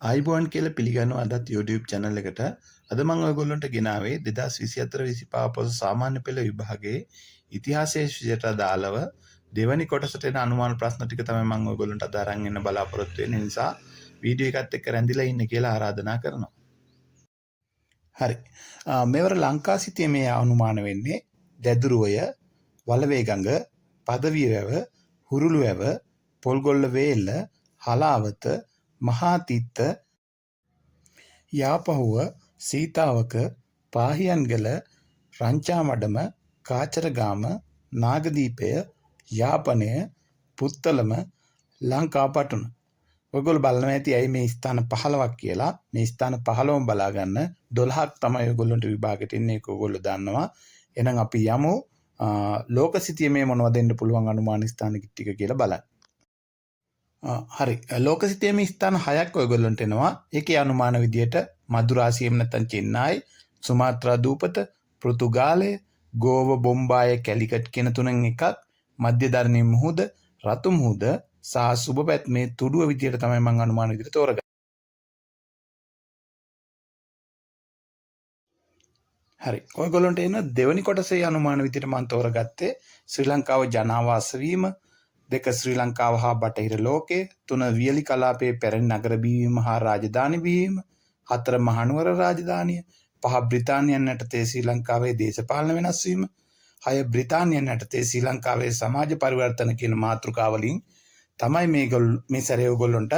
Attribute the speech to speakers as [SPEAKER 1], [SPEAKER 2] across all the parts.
[SPEAKER 1] ආයිබෝවන් කියලා පිළිගන්නවා අදත් YouTube channel එකට. අද මම ඔයගොල්ලන්ට ගෙනාවේ 2024 25 පොස සාමාන්‍ය පෙළ විභාගයේ ඉතිහාසයේ විෂයට අදාළව දෙවැනි කොටසට එන අනුමාන ප්‍රශ්න ටික තමයි මම ඔයගොල්ලන්ට අද අරන් එන්න බලාපොරොත්තු වෙන්නේ. නිසා වීඩියෝ එකත් එක්ක රැඳිලා ඉන්න කියලා ආරාධනා කරනවා. හරි. මෙවර ලංකා සිතියමේ අනුමාන වෙන්නේ දැදුරුවය, වලවේ ගඟ, පදවිය වැව, හුරුළු වැව, පොල්ගොල්ල වේල්ල, හලාවත, මහා තිත්ත, යාපහුව, සීතාවක, පාහියන්ගල, රංචාමඩම, කාචරගාම, නාගදීපය, යාපනය, පුත්තලම, ලංකාපටුන. ඔයගොල්ලෝ බලනවා ඇති ඇයි මේ ස්ථාන 15ක් කියලා. මේ ස්ථාන 15ම බලා ගන්න 12ක් තමයි ඔයගොල්ලන්ට විභාගෙට එන්නේ, ඒක ඔයගොල්ලෝ දන්නවා. එහෙනම් අපි යමු ලෝක සිතියමේ මොනවද දෙන්න පුළුවන් අනුමාන ස්ථාන ටික කියලා බලන්න. හරි. ලෝක සිතියමේ ස්ථාන 6ක් ඔයගොල්ලන්ට එනවා. ඒකේ අනුමාන විදියට මදුරාසි එහෙම නැත්නම් චෙන්නයි, සුමාත්‍රා දූපත, පෘතුගාලය, ගෝව, බොම්බාය, කැලිකට් කියන තුනෙන් එකක්, මධ්‍යධරණී මුහුද, රතු මුහුද සහ සුබ පැත්මේ තුඩුව විදියට තමයි මම අනුමාන විදියට තෝරගන්නේ. හරි. ඔයගොල්ලන්ට එන දෙවනි කොටසේ අනුමාන විදියට මම තෝරගත්තේ ශ්‍රී ලංකාව ජනාවාස වීම, දෙක ශ්‍රී ලංකාව හා බටහිර ලෝකය, තුන වියලි කලාපයේ පැරණි නගර බිහිවීම හා රාජධානි බිහිවීම, හතර මහනුවර රාජධානිය, පහ බ්‍රිතාන්‍යයන් යටතේ ශ්‍රී ලංකාවේ දේශපාලන වෙනස් වීම, හය බ්‍රිතාන්‍යයන් යටතේ ශ්‍රී ලංකාවේ සමාජ පරිවර්තන කියන මාතෘකාවලින් තමයි මේ සැරේ ඔයගොල්ලන්ට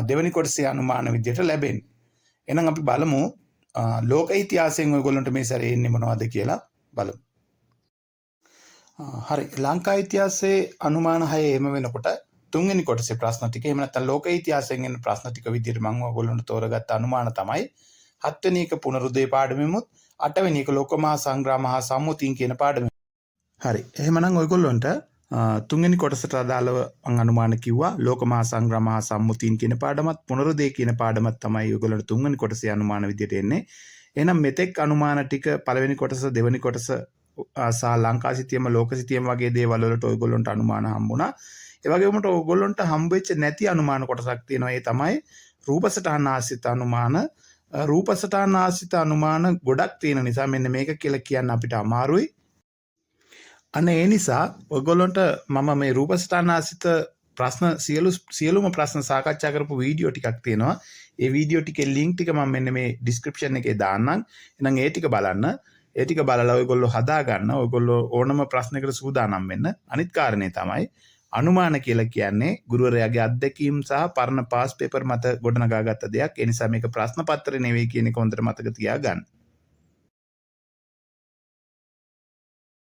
[SPEAKER 1] දෙවනි කොටසේ අනුමාන විදියට ලැබෙන්නේ. එහෙනම් අපි බලමු ලෝක ඉතිහාසයෙන් ඔයගොල්ලන්ට මේ සැරේ එන්නේ මොනවද කියලා බලමු. හරි. ලංකා ඉතිහාසයේ අනුමාන 6 එහෙම වෙනකොට තුන්වෙනි කොටසේ ප්‍රශ්න ටික එහෙම නැත්නම් ලෝක ඉතිහාසයෙන් එන ප්‍රශ්න ටික විදියට මම ඔයගොල්ලන්ට තෝරගත්ත අනුමාන තමයි හත්වෙනි එක පුනරුදය පාඩමෙමුත් අටවෙනි එක ලෝක මහා සංග්‍රාම හා සම්මුතින් කියන පාඩමෙ. හරි. එහෙමනම් ඔයගොල්ලන්ට තුන්වෙනි කොටසට අදාළව මම අනුමාන කිව්වා ලෝක මහා සංග්‍රාම හා සම්මුතින් කියන පාඩමත් පුනරුදය කියන පාඩමත් තමයි ඔයගොල්ලන්ට තුන්වෙනි කොටසේ අනුමාන විදියට එන්නේ. එහෙනම් මෙතෙක් අනුමාන ටික පළවෙනි කොටස දෙවෙනි කොටස සහ ලංකා සිතියම ලෝක සිතියම වගේ දේවල් වලට ඔයගොල්ලන්ට අනුමාන හම්බුණා. ඒ වගේම ඔයගොල්ලන්ට හම්බ වෙච්ච නැති අනුමාන කොටසක් තියෙනවා. ඒ තමයි රූපසටහන ආශ්‍රිත අනුමාන. රූපසටහන ආශ්‍රිත අනුමාන ගොඩක් තියෙන නිසා මෙන්න මේක කියලා කියන්න අපිට අමාරුයි. අන්න ඒ නිසා ඔයගොල්ලන්ට මම මේ රූපසටහන ආශ්‍රිත ප්‍රශ්න සියලුම ප්‍රශ්න සාකච්ඡා කරපු වීඩියෝ ටිකක් තියෙනවා. ඒ වීඩියෝ ටිකේ ලින්ක් ටික මම මෙන්න මේ ඩිස්ක්‍රිප්ෂන් එකේ දාන්නම්. එහෙනම් ඒ ටික බලන්න. ඒ ටික බලලා ඔයගොල්ලෝ හදා ගන්න. ඔයගොල්ලෝ ඕනම ප්‍රශ්නයකට සූදානම් වෙන්න. අනිත් කාරණේ තමයි අනුමාන කියලා කියන්නේ ගුරුවරයාගේ අත්දැකීම් සහ පරණ පාස් පේපර් මත ගොඩනගාගත්ත දෙයක්. ඒ නිසා මේක ප්‍රශ්න පත්‍රය නෙවෙයි කියන එක හොඳට මතක තියාගන්න.